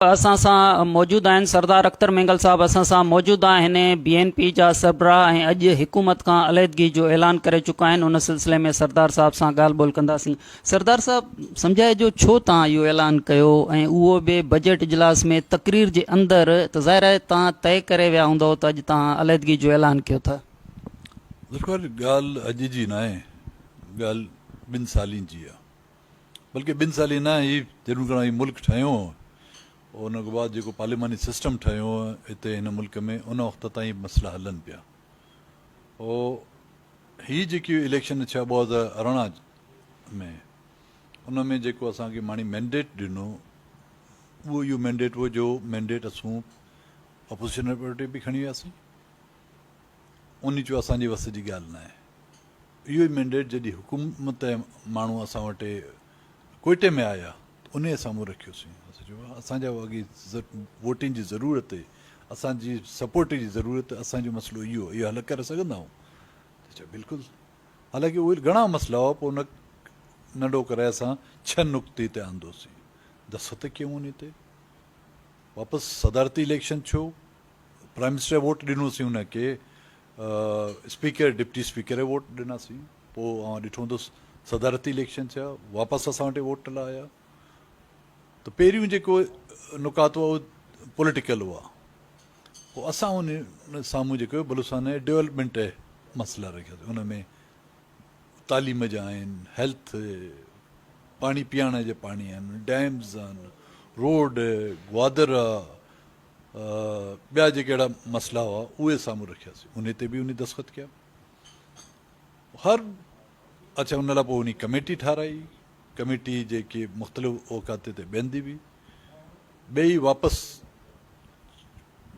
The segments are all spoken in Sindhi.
اسان سان موجود آهن سردار اختر مينگل صاحب اسان سان موجود آهن بي اين پي جا سربراهه ۽ اڄ حڪومت کان عليحدگي جو اعلان ڪري چڪا آهن ان سلسلي ۾ سردار صاحب سان ڳالهه ٻولهه ڪنداسين سردار صاحب سمجهائجو ڇو تان اهو اعلان ڪيو ۽ اهو به بجيٽ اجلاس ۾ تقرير جي اندر ته ظاهر آهي تان طئي ڪري ويا هوندو ته اڄ تان عليحدگي جو اعلان ڪيو ٿا. ذوالفقار ڳالهه اڄ جي ناهي ڳالهه ٻن سالين جي آهي بلڪه ٻن سالين نه هي جڏهن کان هي ملڪ ٺهيو هو ان کان بعد جيڪو پارلياماني سسٽم ٺهيو هتي هن ملڪ ۾ ان وقت تائين مسئلا هلن پيا او هي جيڪي اليڪشن ٿيا 2018 ۾ ان ۾ جيڪو اسان کي ماڻي مينڊيٽ ڏنو اهو اهو مينڊيٽ هو جو مينڊيٽ اسون اپوزيشن پارٽي به کڻي وياسين ان چيو اسان جي وس جي ڳالهه نه آهي اهو ئي مينڊيٽ جڏهن حڪومت جا ماڻهو اسان وٽ ڪوئٽي ۾ آيا ته انهيء سامهون رکيوسين. اسان چيو اسان جا اڳي ووٽن جي ضرورت آهي، اسان جي سپورٽ جي ضرورت آهي، اسان جو مسئلو اهو آهي، اهو حل ڪري سگهندا آهيون؟ ته چيو بلڪل. حالانڪه اهي گهڻا مسئلا هئا، پوء ان ننڍو ڪري اسان ڇهه نقطي تي آندوسين، دستخط ڪيون انهي تي، واپس صدارتي اليڪشن ٿيو، پرائم منسٽر ووٽ ڏنوسين ان کي، اسپيڪر ڊپٽي اسپيڪر کي ووٽ ڏناسين پوء اوهان ڏٺو هوندو صدارتي اليڪشن ٿيا واپس اسان وٽ ووٽ لاء آيا ته پهريون جيڪو نڪات هئا اهو پوليٽيڪل هئا پوء اسان ان سامهون جيڪو بلوچستان جي ڊيولپمينٽ جا مسئلا رکياسين ان ۾ تعليم جا آهن هيلٿ پاڻي پيئڻ جا پاڻي آهن ڊيمز آهن روڊ گوادر آهي ٻيا جيڪي اهڙا مسئلا هئا اهي سامهون رکياسين انهي تي به انهي دستخط ڪيا هر اڇا ان لاء پوء انهي ڪميٽي ٺارائي ڪميٽي جيڪي مختلف اوقات تي ويندي هئي ٻئي واپس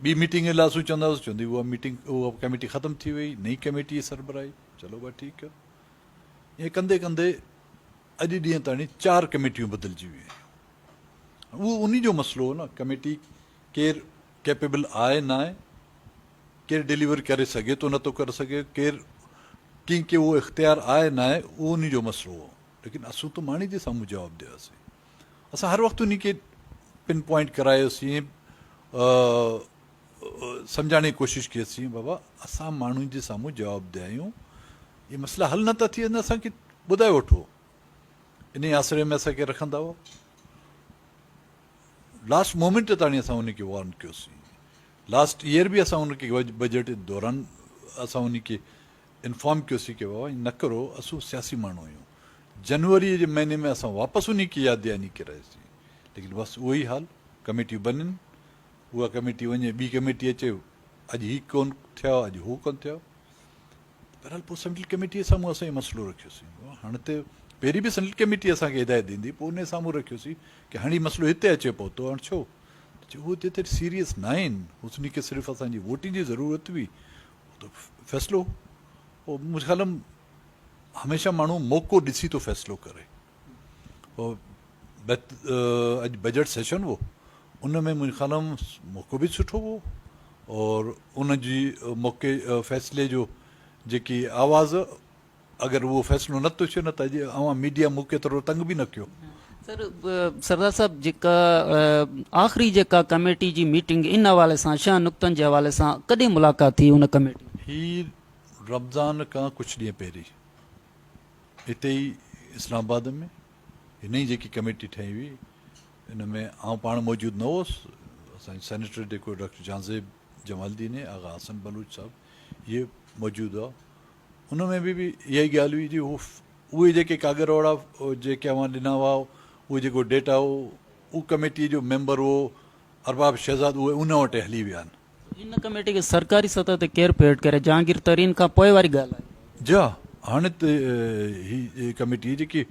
ٻي ميٽنگ لاء اسون چوندا هئاسين چوندي اها ميٽنگ اها ڪميٽي ختم ٿي وئي نئين ڪميٽي سربراهي چلو با ٺيڪ آهي ائين ڪندي ڪندي اڄ ڏينهن تائين چار ڪميٽيون بدلجي ويون اهو انهي جو مسئلو هو نه ڪميٽي ڪير ڪيپيبل آهي نه آهي ڪير ڊليور ڪري سگهي ٿو نٿو ڪري سگهي ڪير ڪنهن کي اهو اختيار آهي نه آهي اهو انهي جو مسئلو هو ليڪن اسون ته ماڻي جي سامهون جواب ڏياسين اسان هر وقت انهي کي پن پوائنٽ ڪرايوسين سمجهائڻ جي ڪوشش ڪيسين بابا اسان ماڻهن جي سامهون جواب ده آهيون اهي مسئلا حل نٿا ٿي وڃن اسان کي ٻڌائي وٺو انهي آسري ۾ اسان کي رکندا هئا. لاسٽ مومينٽ تاڻي اسان ان کي وارن ڪيوسين. لاسٽ ايئر به اسان ان کي بجيٽ دوران اسان ان کي انفارم ڪيوسين ڪي بابا نه ڪرو اسون سياسي ماڻهو آهيون. جنوري جي مهيني ۾ اسان واپس ان کي ياد دهاني ڪرائيسين. ليڪن بس اهو ئي حال ڪميٽيون بنين اها ڪميٽي وڃي ٻي ڪميٽي اچي اڄ هي ڪون ٿيا اڄ هو ڪون ٿيا. بهرحال پوء سينٽرل ڪميٽيء سامهون اسان اهو مسئلو رکيوسين. هاڻ ته پهرين به سينٽرل ڪميٽي اسان کي هدايت ڏيندي پوء انهيء سامهون رکيوسين ڪي هاڻي مسئلو هتي اچي پهتو هاڻ ڇو؟ ته چيو هو جيتري سيريس ناهن حسني کي صرف اسان جي ووٽنگ جي ضرورت هئي ته فيصلو پوء منهنجي خيال ۾ هميشه ماڻهو موقعو ڏسي ٿو فيصلو ڪري. اڄ بجيٽ سيشن هو ان ۾ منهنجي خيال ۾ موقعو به سٺو هو اور ان جي موقعي فيصلي جو جيڪي آواز اگر اهو فيصلو نه ٿو ٿئي نه ته اڄ اوهان ميڊيا مون کي ايترو تنگ به نه ڪيو. سر سردار صاحب جيڪا آخري جيڪا ڪميٽي جي ميٽنگ ان حوالي سان ڇهن نقطن جي حوالي سان ڪڏهن ملاقات ٿي ان ڪميٽي؟ هي رمضان کان ڪجهه ڏينهن پهرين هتي ئي اسلام آباد ۾ هي نئين جيڪي ڪميٽي ٺهي هئي ان ۾ آئون پاڻ موجود نه هوس، اسان جي سينيٽر جيڪو ڊاڪٽر جهانزيب جمالدين آغا حسن بلوچ صاحب اهي موجود هئا، ان ۾ به اها ئي ڳالهه هئي جي هو اهي جيڪي ڪاڳر وڙا جيڪي اوهان ڏنا هئا اهو جيڪو ڊيٽا هو اهو ڪميٽي جو ميمبر هو ارباب شهزاد اهي ان وٽ هلي ويا آهن. ان ڪميٽي کي سرڪاري سطح تي ڪير پيو هيڊ ڪري؟ جهانگير ترين کان پوء واري ڳالهه آهي. جي ها هاڻي ته هي ڪميٽي جيڪي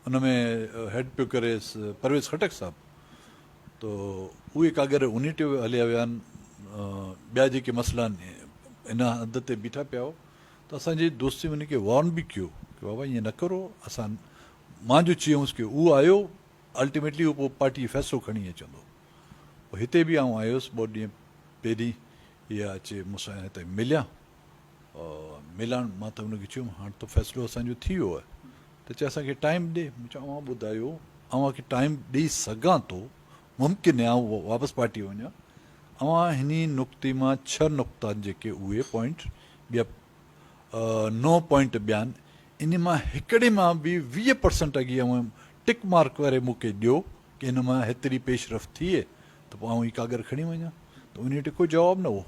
ان ۾ هيڊ پيو ڪري پرويز خٽڪ صاحب ته اهي ڪاڳر انهي ٽي هليا ويا آهن ٻيا جيڪي مسئلا آهن ان حد تي بيٺا پيا هو ته اسان جي دوستي ان کي وارن به ڪيو ڪي بابا ائين نه ڪرو اسان مان جو چيوس ڪي اهو آيو الٽيميٽلي هو پوء پارٽي فيصلو کڻي اچندو پوء هتي به آئون آيس ٻه ڏينهن پهرين اها اچي مون سان هتي مليا ملڻ مان ته ان کي چيم هاڻ ته فيصلو اسان جو ٿي ويو آهي ته چي اسان کي ٽائيم ڏي مون چيو اوهان ٻڌايو اوهان کي ٽائيم ڏئي سگهان ٿو ممڪن آهي آئون واپس پارٽي وڃان اوهان هني نقطي مان ڇهه نقطا جيڪي اهي پوائنٽ ٻيا نو پوائنٽ ٻيا آهن انهي مان هڪڙي مان به 20 پرسنٽ اڳي اوهان ٽڪ مارڪ ڪري مون کي ڏيو ڪي هن مان هيتري پيش رفت ٿئي ته پوء آئون هي ڪاڳر کڻي وڃان ته انهي وٽ ڪو جواب نه هو.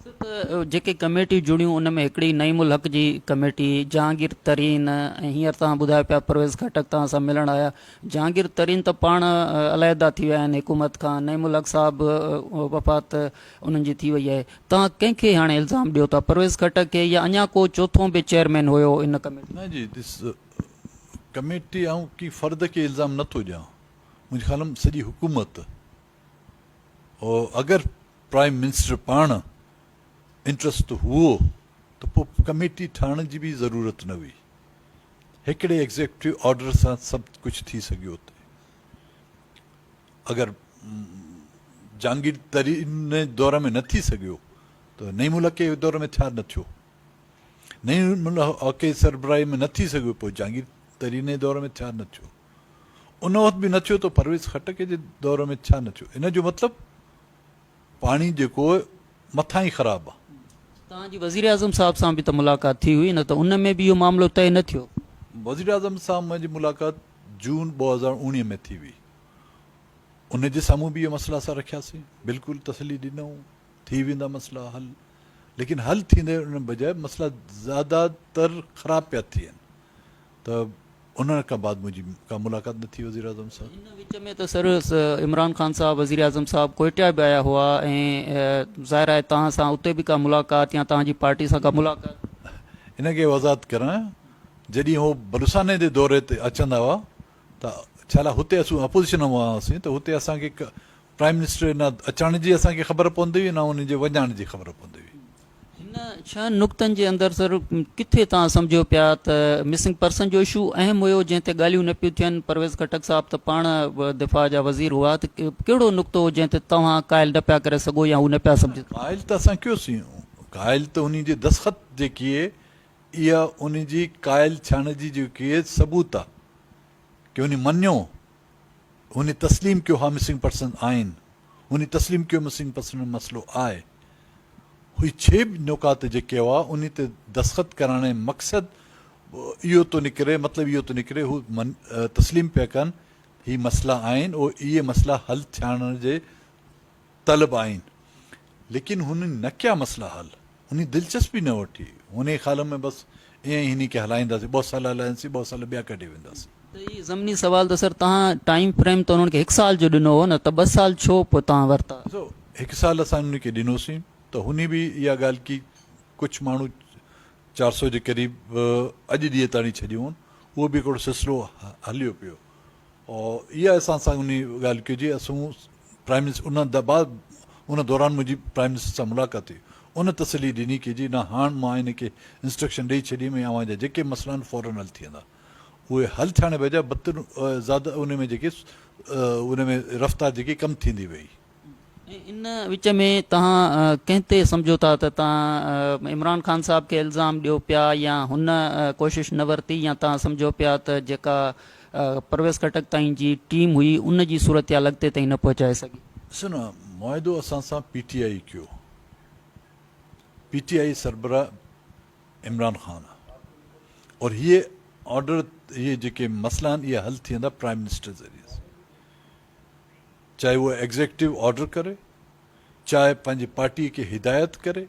سر ته جيڪي ڪميٽيون جڙيون ان ۾ هڪڙي نعيم الحق جي ڪميٽي، جهانگير ترين ۽ هينئر توهان ٻڌايو پيا پرويز خٽڪ توهان سان ملڻ آيا. جهانگير ترين ته پاڻ عليحده ٿي ويا آهن حڪومت کان، نعيم الحق صاحب وفات انهن جي ٿي وئي آهي. توهان ڪنهن کي هاڻي الزام ڏيو ٿا پرويز خٽڪ کي يا اڃا ڪو چوٿون به چيئرمين هيو ان ڪميٽي؟ نه جي ڏس ڪميٽي آئون ڪنهن فرد کي الزام نه ٿو ڏيان منهنجي خيال ۾ سڄي حڪومت اگر پرائيم منسٽر پاڻ انٽرسٽ هئو ته پوء ڪميٽي ٺاهڻ جي به ضرورت نه هئي. هڪڙي ايگزيڪٽو آرڊر سان سڀ ڪجهه ٿي سگهيو ٿي. اگر جهانگير ترين دور ۾ نه ٿي سگهيو ته نعيم الحق جي دور ۾ ڇا نه ٿيو؟ نعيم الحق جي سربراهي ۾ نه ٿي سگهيو پوء جهانگير ترين جي دور ۾ ڇا نه ٿيو؟ ان وقت به نه ٿيو ته پرويز خٽڪ جي دور ۾ ڇا نه ٿيو؟ ان جو مطلب پاڻي جيڪو مٿان ئي خراب آ. توهان جي وزيراعظم صاحب سان به ته ملاقات ٿي هئي نه ته ان ۾ به اهو معاملو طئي نه ٿيو؟ وزيراعظم سان منهنجي ملاقات جون 2019 ۾ ٿي هئي. ان جي سامهون به اهي مسئلا اسان رکياسين. بلڪل تسلي ڏنائون ٿي ويندا مسئلا حل. ليڪن حل ٿيندي ان بجاء مسئلا زياده تر خراب پيا ٿين ته ان کان بعد منهنجي ڪا ملاقات نه ٿي وزيراعظم سان. ان وچ ۾ ته سر عمران خان صاحب وزيراعظم صاحب ڪوئٽيا به آيا هئا ۽ ظاهر آهي توهان سان اتي به ڪا ملاقات يا توهان جي پارٽي سان ڪا ملاقات. ان کي وضاحت ڪران جڏهن هو بلوچستان جي دوري تي اچندا هئا ته ڇا لاء هتي اسون اپوزيشن ۾ هئاسين ته هتي اسان کي پرائيم منسٽر نه اچڻ جي اسان کي خبر پوندي هئي نه ان جي وڃڻ جي خبر پوندي هئي. هن ڇهن نقطن جي اندر سر ڪٿي توهان سمجهيو پيا ته مسنگ پرسن جو اشو اهم هيو جنهن تي ڳالهيون نه پيون ٿين، پرويز خٽڪ صاحب ته پاڻ دفاع جا وزير هئا ته ڪهڙو نقطو هو جنهن تي توهان قائل نه پيا ڪري سگهو يا هو نه پيا سمجهي سگهن؟ قائل ته اسان ڪيوسين، قائل ته انهي جي دستخط جيڪي اها انهي جي قائل ٿيڻ جي جيڪي ثبوت آ ڪي انهي مڃيو هن تسليم ڪيو ها مسنگ پرسن آهن هن تسليم ڪيو مسنگ پرسن جو مسئلو آهي هي ڇهه نقاط جيڪي هئا انهي تي دستخط ڪرائڻ جو مقصد اهو ٿو نڪري مطلب اهو ٿو نڪري هو تسليم پيا ڪن هي مسئلا آهن او اهي مسئلا حل ٿيڻ جي طلب آهن ليڪن هن نه ڪيا مسئلا حل هن دلچسپي نه وٺي هن خيال ۾ بس ائين ئي هن کي هلائينداسين ٻه سال هلائينداسين ٻه سال ٻيا ڪڍي وينداسين. ته هي ضمني سوال ته سر توهان ٽائيم فريم ته انهن کي هڪ سال جو ڏنو هو نه ته ٻه سال ڇو پوء توهان ورتا؟ ڏسو هڪ سال اسان انهن کي ڏنوسين ته هن به اها ڳالهه ڪئي ڪجهه ماڻهو 400 جي قريب اڄ ڏينهن تاڻي ڇڏيون اهو به هڪڙو سلسلو هليو پيو اها اسان سان انهي ڳالهه ڪئي جي اسون پرائم منسٽر ان بعد ان دوران منهنجي پرائم منسٽر سان ملاقات ٿي ان تسلي ڏني ڪي جي نه هاڻ مان ان کي انسٽرڪشن ڏئي ڇڏي ۾ اوهان جا جيڪي مسئلا آهن فورن حل ٿي ويندا اهي حل ٿيڻ بجاء بدتر زياده ان ۾ جيڪي ان ۾ رفتار جيڪي ڪم ٿيندي وئي. ۽ ان وچ ۾ توهان ڪنهن تي سمجهو ٿا ته توهان عمران خان صاحب کي الزام ڏيو پيا يا هن ڪوشش نه ورتي يا توهان سمجهو پيا ته جيڪا پرويز خٽڪ تائين جي ٽيم هئي ان جي صورتحال اڳتي تائين نه پهچائي سگهي. ڏسو نه معاهدو اسان سان پي ٽي آئي ڪيو پي ٽي آئي سربراهه عمران خان آ اور هي آرڊر هي جيڪي مسئلا آهن اهي حل ٿي ويندا پرائم منسٽر ذريعي سان. چاهي اهو ايگزيڪٽو آرڊر ڪري، چاهي پنهنجي پارٽي کي هدايت ڪري،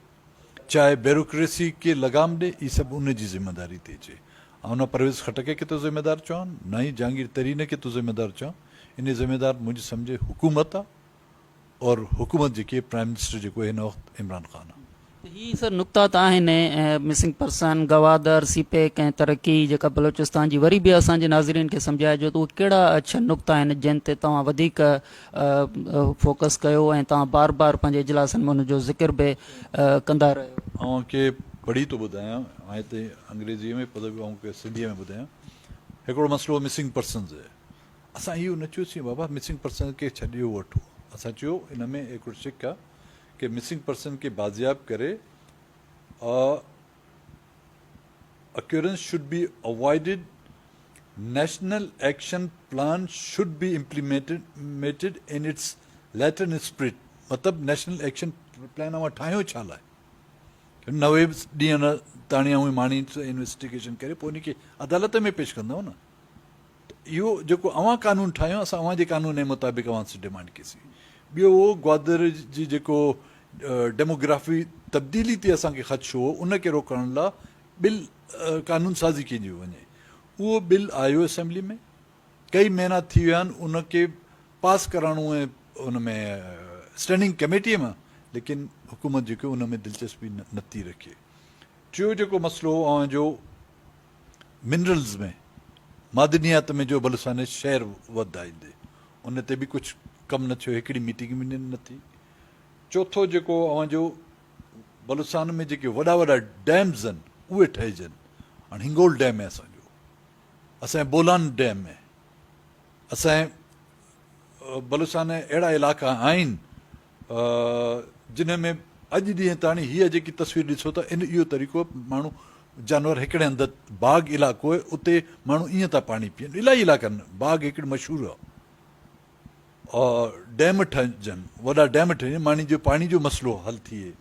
چاهي بيروڪريسي کي لگام ڏي، هي سڀ ان جي ذميواري تي اچي. آئون نه پرويز خٽڪ کي ٿو ذميوار چوان، نه ئي جهانگير ترين کي ٿو ذميوار چوان، ان ذميوار منهنجي سمجهه حڪومت آ اور حڪومت جيڪي پرائم منسٽر جيڪو هن وقت عمران خان آ. ته هي سر نقطا ته آهن missing person, Gwadar, C pack ۽ ترقي جيڪا بلوچستان جي وري به اسان جي ناظرين کي سمجهائجو ته اهي ڪهڙا ڇهه نقطا آهن جن تي توهان وڌيڪ فوڪس ڪيو ۽ توهان بار بار پنهنجي اجلاسن ۾ ان جو ذڪر به ڪندا رهيو. اوهان کي پڙهي ٿو ٻڌايان آهي ته انگريزيء ۾ پر اوهان کي سنڌيء ۾ ٻڌايان. هڪڙو مسئلو مسنگ پرسنز آهي. اسان اهو نه چيوسين بابا مسنگ پرسنز کي ڇڏيو وٺو. اسان چيو ان ۾ هڪڙو شق آهي ڪي مسنگ پرسن کي بازياب ڪري occurrence should be avoided National action plan should be implemented in its letter and spirit مطلب نيشنل ايڪشن پلان اوهان ٺاهيو ڇا لاء؟ 90 ڏينهن تاڻي اوهين ماڻي انويسٽيگيشن ڪري پوء ان کي عدالت ۾ پيش ڪندؤ نه ته اهو جيڪو اوهان قانون ٺاهيو اسان اوهان جي قانون جي مطابق اوهان سان ڊيمانڊ ڪئي سي. ٻيو اهو گوادر جي جيڪو ڊيموگرافي تبديلي تي اسان کي خدشو هو ان کي روڪڻ لاء بل قانون سازي ڪئي وڃي اهو بل آيو اسيمبلي ۾ ڪئي مهينا ٿي ويا آهن ان کي پاس ڪرائڻو ۽ ان ۾ اسٽينڊنگ ڪميٽي مان ليڪن حڪومت جيڪو ان ۾ دلچسپي نه ٿي رکي. ٽيو جيڪو مسئلو هو اوهان جو منرلز ۾ معدنيات ۾ جو بلوچستان شهر وڌائيندي ان تي به ڪجهه ڪم نه ٿيو هڪڙي ميٽنگ به نه ٿي. چوٿو جيڪو اوهان جو بلوچستان ۾ جيڪي وڏا وڏا ڊيمز آهن اهي ٺهجن هاڻي هنگول ڊيم آهي اسان جو اسان جي بولان ڊيم آهي اسان جي بلوچستان ۾ اهڙا علائقا آهن جن ۾ اڄ ڏينهن تاڻي هيء جيڪي تصوير ڏسو ٿا ان اهو طريقو ماڻهو جانور هڪڙي هنڌ باغ علائقو آهي اتي ماڻهو ائين ٿا پاڻي پيئن الاهي علائقن باغ هڪڙي مشهور آهي ڊيم ٺهجن، وڏا ڊيم ٺهجن، ماڻي جو پاڻي جو مسئلو حل ٿئي،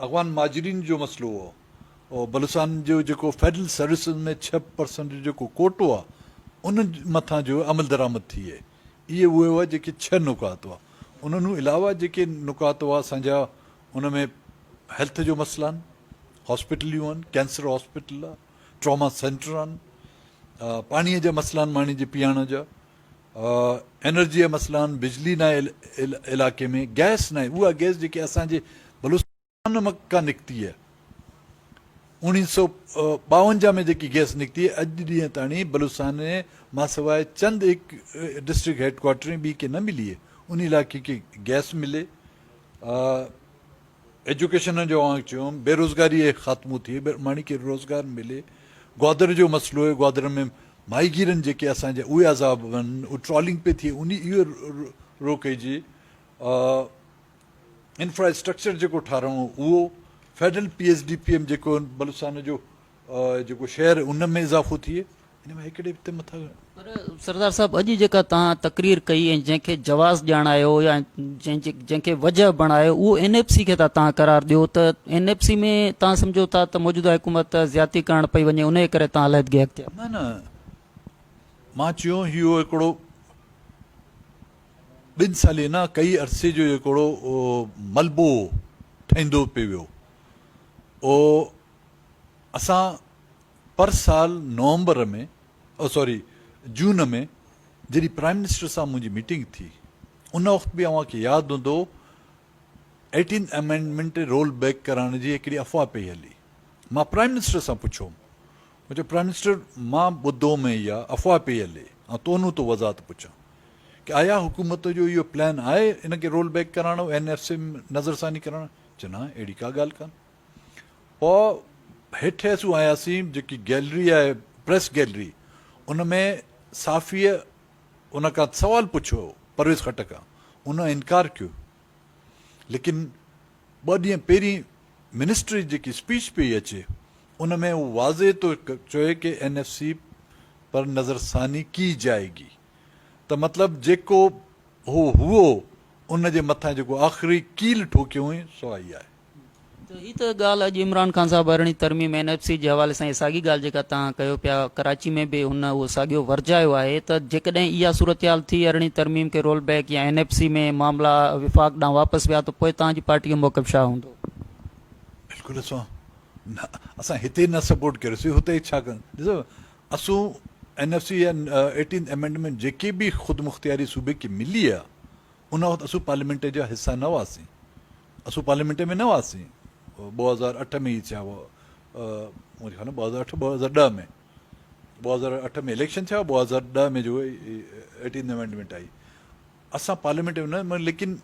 اغوان مهاجرين جو مسئلو هو، بلوچستان جو جيڪو فيڊرل سروسز ۾ 6% جو جيڪو ڪوٽو آهي ان مٿان جو عملدرآمد ٿئي، اهي اهي هئا جيڪي ڇهه نڪات هئا، انهن علاوه جيڪي نڪات هئا اسان جا ان ۾ هيلٿ جو مسئلا آهن، هاسپيٽليون آهن، ڪينسر هاسپيٽل آهي، ٽراما سينٽر آهن، پاڻي جا مسئلا آهن ماڻي جي پيئڻ جا. انرجي جا مسئلا آهن، بجلي ناهي علائقي ۾ گئس ناهي، اها گئس جيڪي اسان جي بلوچستان مان کان نڪتي آهي 1952 ۾ جيڪي گئس نڪتي آهي اڄ ڏينهن تاڻي بلوچستان مان سواء چند هڪ ڊسٽرڪٽ هيڊ ڪوارٽر ۾ ٻي کي نه ملي آهي ان علائقي کي گئس ملي ايجوڪيشن جو اوهان کي چيو بيروزگاري جو خاتمو ٿئي ماڻهي کي روزگار ملي گوادر جو مسئلو آهي گوادر ۾ ماهيگيرن جيڪي اسان جا اهي عذاب آهن اهي ٽرالنگ پئي ٿئي انهي اهو روڪجي انفرا اسٽرڪچر جيڪو ٺاراهڻو اهو federal P S D P M جيڪو بلوچستان جو جيڪو شهر ان ۾ اضافو ٿئي ان ۾ هڪڙي تي مٿا. پر سردار صاحب اڄ جيڪا توهان تقرير ڪئي ۽ جنهن کي جواز ڄاڻايو يا جنهن جي جنهن کي وجهه بڻايو اهو اين ايف سي کي ٿا توهان قرار ڏيو ته اين ايف سي ۾ توهان سمجهو ٿا ته موجوده حڪومت زيادتي ڪرڻ پئي وڃي انهيء ڪري توهان علحدگي اختيار. نه نه مان چيو اهو هڪڙو ٻن سالي نه ڪئي عرصي جو هڪڙو ملبو ٺهندو پئي ويو او اسان پر سال نومبر ۾ او سوري جون ۾ جڏهن پرائم منسٽر سان منهنجي ميٽنگ ٿي ان وقت به اوهان کي ياد هوندو ايٽين امينڊمينٽ رول بيڪ ڪرائڻ جي هڪڙي افواهه پئي هلي مان پرائم منسٽر سان پڇيو مون چيو پرائم منسٽر مان ٻڌو ۾ اها افواهه پئي هلي ۽ تونون ٿو وضاحت پڇان ڪي آيا حڪومت جو اهو پلان آهي ان کي رول بيڪ ڪرائڻ اين ايف سي نظر ثاني ڪرائڻ چيو نه اهڙي ڪا ڳالهه ڪانه پوء هيٺ اسون آياسين جيڪي گيلري آهي پريس گيلري ان ۾ صحافيء ان کان سوال پڇيو پرويز خٽڪ کان ان انڪار ڪيو ليڪن ٻه ڏينهن پهرين منسٽر جي جيڪي اسپيچ پئي اچي ان ۾ هو واضح ٿو چوي ڪي اين ايف سي پر نظر ثاني ڪي جائي گي ته مطلب جيڪو هو هئو ان جي مٿان جيڪو آخري ڪيل ٺوڪيو هئين سو آئي آهي. ته هي ته ڳالهه اڄ عمران خان صاحب ارڙهين ترميم اين ايف سي جي حوالي سان اها ساڳي ڳالهه جيڪا توهان ڪيو پيا ڪراچي ۾ به هن اهو ساڳيو ورجايو آهي ته جيڪڏهن اها صورتحال ٿي ارڙهين ترميم کي رول بيڪ يا اين ايف سي ۾ معاملا وفاق ڏانهن واپس ويا ته پوء توهان جي پارٽي جو موقف ڇا هوندو؟ بلڪل اسان اسان هتي نه سپورٽ ڪريوسين هتي ڇا ڪن ڏسو اسون اين ايف سي يا ايٽينٿ امينڊمينٽ جيڪي به خودمختياري صوبي کي ملي آهي ان وقت اسون پارليامينٽ جا حصا نه هئاسين. اسون پارليامينٽ ۾ نه هئاسين. 2008 ۾ ئي ٿيا هئا. منهنجي خيال ۾ 2008 2010 ۾ 2008 ۾ اليڪشن ٿيا 2010 ۾ جو ايٽين امينڊمينٽ آئي. اسان پارليامينٽ ۾ نه ليڪن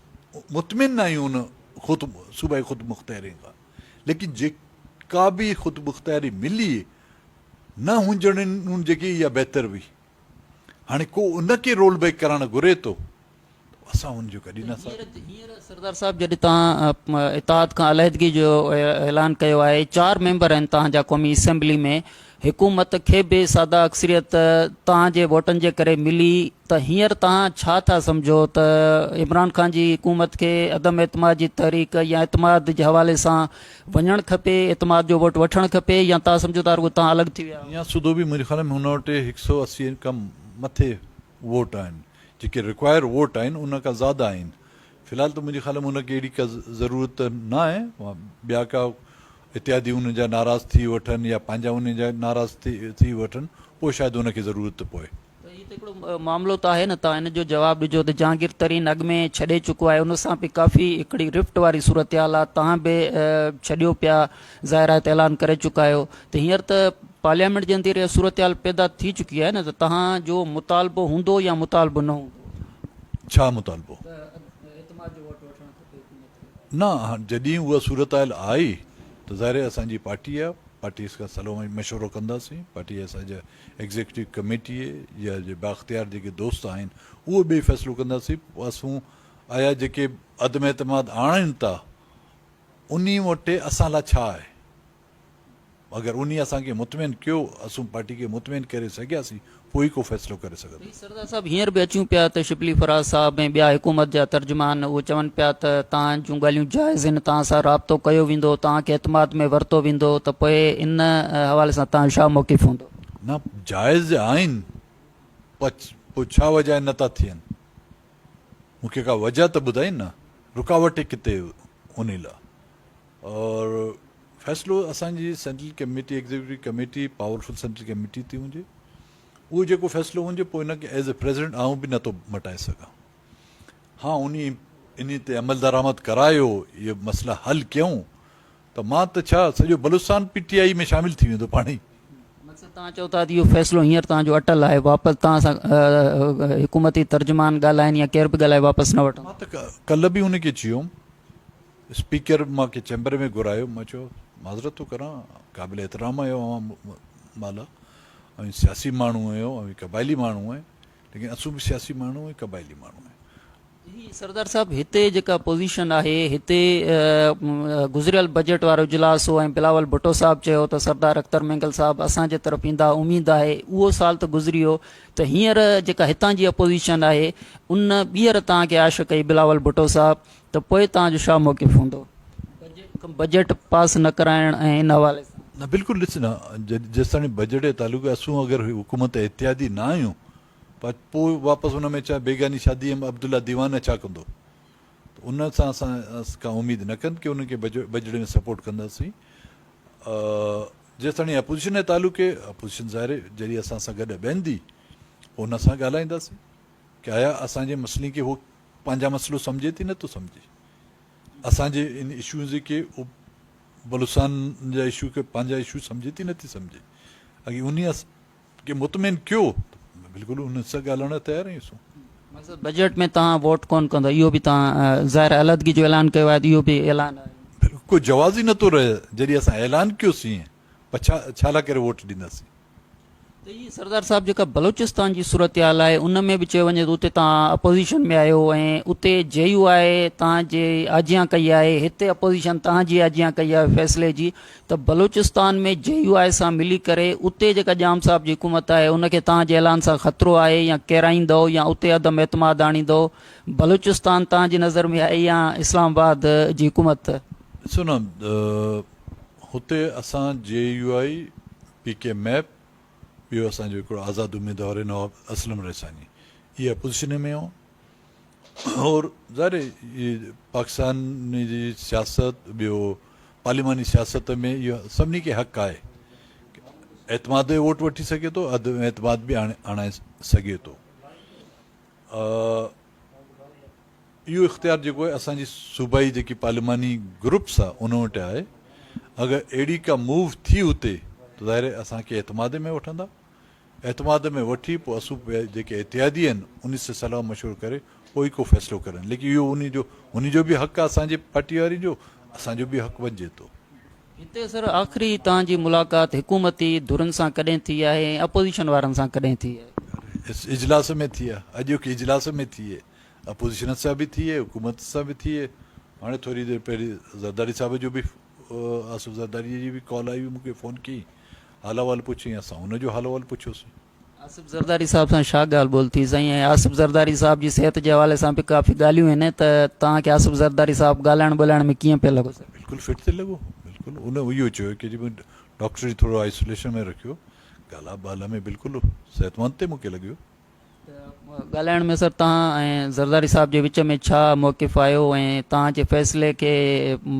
مطمئن نه آهيون ان خود صوبائي خود مختياري کان. ليڪن جيڪا به خود مختياري ملي نه هجڻ جيڪي اها بهتر هئي. هاڻي ڪو ان کي رول بيڪ ڪرائڻ گهري ٿو ته اسان ان جو ڪڏهن نه ساٿ. هينئر سردار صاحب جڏهن توهان اتحاد کان عليحدگي جو اعلان ڪيو آهي، چار ميمبر آهن توهان جا قومي اسيمبلي ۾، حڪومت کي به ساده اڪثريت توهان جي ووٽن جي ڪري ملي ته هينئر توهان ڇا ٿا سمجهو ته عمران خان جي حڪومت کي عدم اعتماد جي تحريڪ يا اعتماد جي حوالي سان وڃڻ کپي، اعتماد جو ووٽ وٺڻ کپي يا توهان سمجهو ٿا رڳو توهان الڳ ٿي ويا آهيو؟ يا سڌو به منهنجي خيال ۾ هن وٽ هڪ سئو 80 کان مٿي ووٽ آهن جيڪي رڪوائر ووٽ آهن ان کان زياده آهن في الحال ته منهنجي خيال ۾ ان کي اهڙي ڪا ضرورت نه آهي ٻيا ڪا اتحادي ان جا ناراض ٿي وٺن يا پنهنجا ان جا ناراض ٿي وٺن پوء شايد ان کي ضرورت پوي. ته هي ته هڪڙو معاملو ته آهي نه توهان ان جو جواب ڏجو ته جهانگير ترين اڳ ۾ ڇڏي چڪو آهي ان سان به ڪافي هڪڙي رفٽ واري صورتحال آهي توهان به ڇڏيو پيا ظاهر آهي ته اعلان ڪري چڪا آهيو ته هينئر ته پارليامينٽ جي اندر اها صورتحال پيدا ٿي چڪي آهي نه ته توهان جو مطالبو هوندو يا مطالبو نه هوندو. ڇا مطالبو؟ نه جڏهن اها صورتحال آئي ته ظاهر آهي اسان جي پارٽي آهي پارٽي کان صلاح مشورو ڪنداسين پارٽي اسان جا ايگزيڪٽو ڪميٽي يا جي بااختيار جيڪي دوست آهن اهو ٻئي فيصلو ڪنداسين پوء اسون آيا جيڪي عدم اعتماد آڻين ٿا انهي وٽ اسان لاء ڇا آهي اگر انهي اسان کي مطمئن ڪيو، اسون پارٽي کي مطمئن ڪري سگهياسين، پوء ئي ڪو فيصلو ڪري سگهنداسين. سردار صاحب هينئر به اچون پيا ته شبلي فراز صاحب ۽ ٻيا حڪومت جا ترجمان اهو چون پيا ته توهان جون ڳالهيون جائز آهن، توهان سان رابطو ڪيو ويندو، توهان کي اعتماد ۾ ورتو ويندو ته پوء ان حوالي سان توهان جو ڇا موقف هوندو؟ نه جائز آهن پوء ڇا وجه آهي نه ٿا ٿين؟ مون کي ڪا وجه ته ٻڌائين نه، رڪاوٽ ڪٿي انهي لاء؟ اور فيصلو اسان جي central committee executive committee powerful central committee ٿي هجي اهو جيڪو فيصلو هجي پوء ان کي ايز اي پريزيڊنٽ آئون به نٿو مٽائي سگهان ها انهي انهي تي عمل درآمد ڪرايو اهي مسئلا حل ڪيون ته مان ته ڇا سڄو بلوچستان پي ٽي آئي ۾ شامل ٿي ويندو پاڻ ئي. مقصد توهان چئو ٿا ته اهو فيصلو هينئر توهان جو اٽل آهي واپس توهان سان حڪومتي ترجمان ڳالهائين يا ڪير به ڳالهائي واپس نه وٺندو. مان ته ڪلهه به ان کي چيوم اسپيڪر مان کي چيمبر ۾ گهرايو، مان چيو معذرت ٿو ڪران، قابل احترام آهيو اوهان مالا، اوهين سياسي ماڻهو آهيو، اوهين قبائلي ماڻهو آهيو، ليڪن اسون به سياسي ماڻهو ۽ قبائلي ماڻهو آهيون. هي سردار صاحب هتي جيڪا پوزيشن آهي هتي گذريل بجيٽ وارو اجلاس هو ۽ بلاول ڀٽو صاحب چيو ته سردار اختر مينگل صاحب اسان جي طرف ايندا اميد آهي اهو سال ته گذري ويو ته هينئر جيڪا هتان جي اپوزيشن آهي ان ٻيهر توهان کي آش ڪئي بلاول ڀٽو صاحب ته پوء توهان جو ڇا موقف هوندو بجيٽ پاس نه ڪرائڻ ۽ ان حوالي سان؟ نه بلڪل ڏس نه جيستاڻي بجيٽ جو تعلق آهي اسون اگر حڪومت اتحادي نه آهيون پوء واپس ان ۾ ڇا بيگاني شادي ۾ عبدالله ديوانه ڇا ڪندو ته ان سان اسان ڪا اميد نه ڪن ڪي انهن کي بجيٽ ۾ سپورٽ ڪنداسين جيستاڻي اپوزيشن جو تعلق آهي اپوزيشن ظاهر آهي جڏهن اسان سان گڏ ويهندي پوء ان سان ڳالهائينداسين ڪي آيا اسان جي مسئلي کي هو پنهنجا مسئلو سمجهي ٿي نٿو سمجهي اسان جي ان اشوز کي بلوچستان جا اشو کي پنهنجا اشو سمجهي ٿي نٿي سمجهي اگي انهي کي مطمئن ڪيو بلڪل ان سان ڳالهائڻ تيار آهيون اسون. مقصد بجيٽ ۾ توهان ووٽ ڪون ڪندو اهو به توهان ظاهر علحدگي جو اعلان ڪيو آهي ته اهو به اعلان آهي. بلڪل ڪو جواز ئي نٿو رهي جڏهن اسان اعلان ڪيوسين پر ڇا ڇا لاء ڪري ووٽ ڏينداسين. ته هي سردار صاحب جيڪا بلوچستان جي صورتحال آهي ان ۾ به چيو وڃي ته اتي توهان اپوزيشن ۾ آهيو ۽ اتي جي يو آء توهان جي آجيان ڪئي آهي هتي اپوزيشن توهان جي آجيان ڪئي آهي فيصلي جي ته بلوچستان ۾ جي يو آء سان ملي ڪري اتي جيڪا ڄام صاحب جي حڪومت آهي ان کي توهان جي اعلان سان خطرو آهي يا ڪيرائيندؤ يا اتي عدم اعتماد آڻيندؤ بلوچستان توهان جي نظر ۾ آهي يا اسلام آباد جي حڪومت؟ ڏسو نه هتي اسان J U I P K MEP ٻيو اسان جو هڪڙو آزاد اميدوار آهي نواب اسلم رئيساني اهي اپوزيشن ۾ هئا اور ظاهر آهي پاڪستان جي سياست ٻيو پارليماني سياست ۾ اهو سڀني کي حق آهي اعتماد جو ووٽ وٺي سگهي ٿو عدم اعتماد به آڻائي سگهي ٿو اهو اختيار جيڪو آهي اسان جي صوبائي جيڪي پارليماني گروپس آهي ان وٽ آهي اگر اهڙي ڪا موو ٿي اتي ته ظاهر آهي اسان کي اعتماد ۾ وٺندا اعتماد ۾ وٺي پوء اسون جيڪي اتحادي آهن ان سان صلاح مشورو ڪري پوء ئي ڪو فيصلو ڪرن ليڪن اهو ان جو ان جو به حق آهي اسان جي پارٽي واري جو اسان جو به حق بنجي ٿو. هتي سر آخري توهان جي ملاقات حڪومتي ڌرين سان ڪڏهن ٿي آهي ۽ اپوزيشن وارن سان ڪڏهن ٿي آهي؟ اجلاس ۾ ٿي آهي اڄوڪي اجلاس ۾ ٿي آهي اپوزيشن سان به ٿي حڪومت سان به ٿي هاڻي ٿوري دير پهرين زرداري صاحب جو به آصف زرداري جي به ڪال آئي هئي مون کي فون ڪئي. حال احوال پڇيائين اسان ان جو حال احوال پڇيوسين. آصف زرداري صاحب سان ڇا ڳالهه ٻولهه ٿي سائين ۽ آصف زرداري صاحب جي صحت جي حوالي سان به ڪافي ڳالهيون آهن ته توهان کي آصف زرداري صاحب ڳالهائڻ ٻولهائڻ ۾ ڪيئن پيو لڳو سر. بلڪل فٽ ٿي لڳو بلڪل ان اهو چيو ڪي جي ڊاڪٽر جي ٿورو آئسوليشن ۾ رکيو ڳالهه ٻالهه ۾ بلڪل صحتمند تي مونکي لڳيو. ڳالهائڻ ۾ سر توهان ۽ زرداري صاحب جي وچ ۾ ڇا موقف آيو ۽ توهان جي فيصلي کي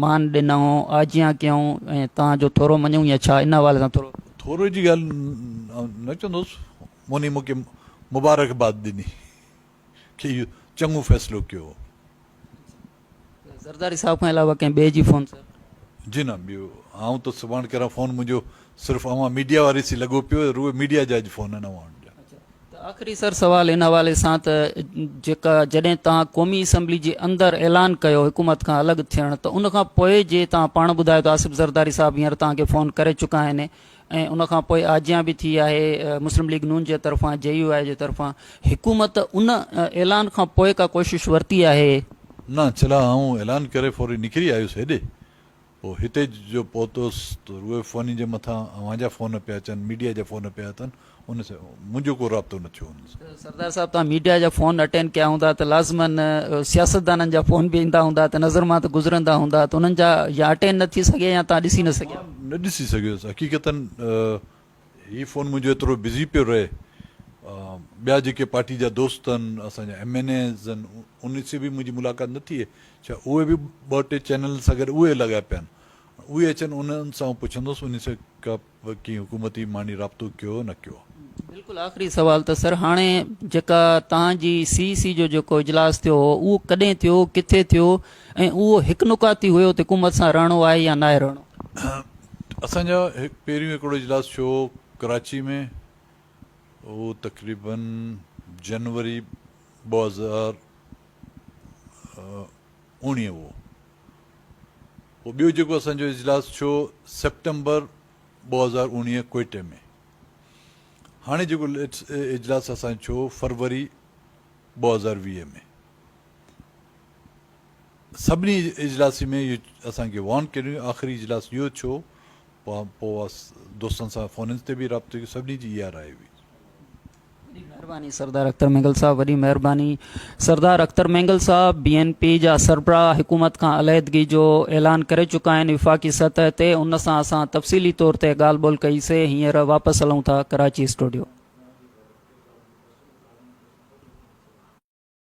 مان ڏنائون آجيان ڪيائون ۽ توهان جو ٿورو مڃيائون يا ڇا ان حوالي سان ٿورو. ٿورو جي ڳالهه نه چوندس موني مونکي مبارڪباد ڏني ڪي اهو چڱو فيصلو ڪيو. زرداري صاحب کان علاوه ڪنهن ٻئي جي فون سر؟ جي نه ٻيو آئون ته سڀاڻ ڪريان فون منهنجو صرف اوهان ميڊيا واري سين لڳو پيو روء ميڊيا جا اڄ فون آهن اوهان جا. اڇا ته آخري سر سوال ان حوالي سان ته جيڪا جڏهن توهان قومي اسيمبلي جي اندر اعلان ڪيو حڪومت کان الڳ ٿيڻ ته ان کان پوء جي توهان پاڻ ٻڌايو ته آصف زرداري صاحب هينئر توهان کي فون ڪري چڪا آهن ۽ ان کان پوء آجيان به ٿي آهي مسلم ليگ نون جي طرفان جي يو آء جي طرفان حڪومت ان اعلان کان پوء ڪا ڪوشش ورتي آهي؟ نه ڇلا آئون اعلان ڪري فوري نڪري آيس هيڏي پوء هتي جو پهتس ته روئي فوني جي مٿان اوهان جا فون پيا اچن ميڊيا جا فون پيا اچن ان سان منهنجو ڪو رابطو نه ٿيو انهن سان. سردار صاحب توهان ميڊيا جا فون اٽينڊ ڪيا هوندا ته لازمن سياستدانن جا فون به ايندا هوندا ته نظر مان ته گذرندا هوندا ته انهن جا يا اٽينڊ نه ٿي سگهيا يا توهان ڏسي نه سگهيا. مان نه ڏسي سگهيس حقيقتن هي فون منهنجو ايترو بزي پيو رهي ٻيا جيڪي پارٽي جا دوست آهن اسان جا ايم اين ايز آهن انهن سان به منهنجي ملاقات نه ٿي ڇا اهي به ٻه ٽي چينل سان گڏ اهي لڳا پيا آهن اهي اچن انهن سان آئون پڇندس انهن سان ڪا ڪنهن حڪومتي ماڻهي رابطو ڪيو نه ڪيو. بلڪل آخري سوال ته سر هاڻي جيڪا توهان جي سي سي جو جيڪو اجلاس ٿيو هو اهو ڪڏهن ٿيو ڪٿي ٿيو ۽ اهو هڪ نقاطي هيو ته حڪومت سان رهڻو آهي يا ناهي رهڻو؟ اسان جا پهريون هڪڙو اجلاس ٿيو ڪراچي ۾ اهو تقريبن جنوري 2019 هو. پوء ٻيو جيڪو اسان جو اجلاس ٿيو سيپٽمبر 2019 ڪوئٽه ۾. هاڻي جيڪو اجلاس اسان جو ٿيو فروري 2020 ۾. سڀني اجلاسي ۾ اهو اسان کي وارن ڪيو آخري اجلاس اهو ٿيو پوء دوستن سان فونن تي به رابطو ڪيو سڀني جي اها راء هئي. وڏي مهرباني سردار اختر مينگل صاحب وڏي مهرباني سردار اختر مينگل صاحب بي اين پي جا سربراهه حڪومت کان عليحدگي جو اعلان ڪري چڪا آهن وفاقي سطح تي ان سان اسان تفصيلي طور تي ڳالهه ٻولهه ڪئي سي هينئر واپس هلون ٿا ڪراچي اسٽوڊيو.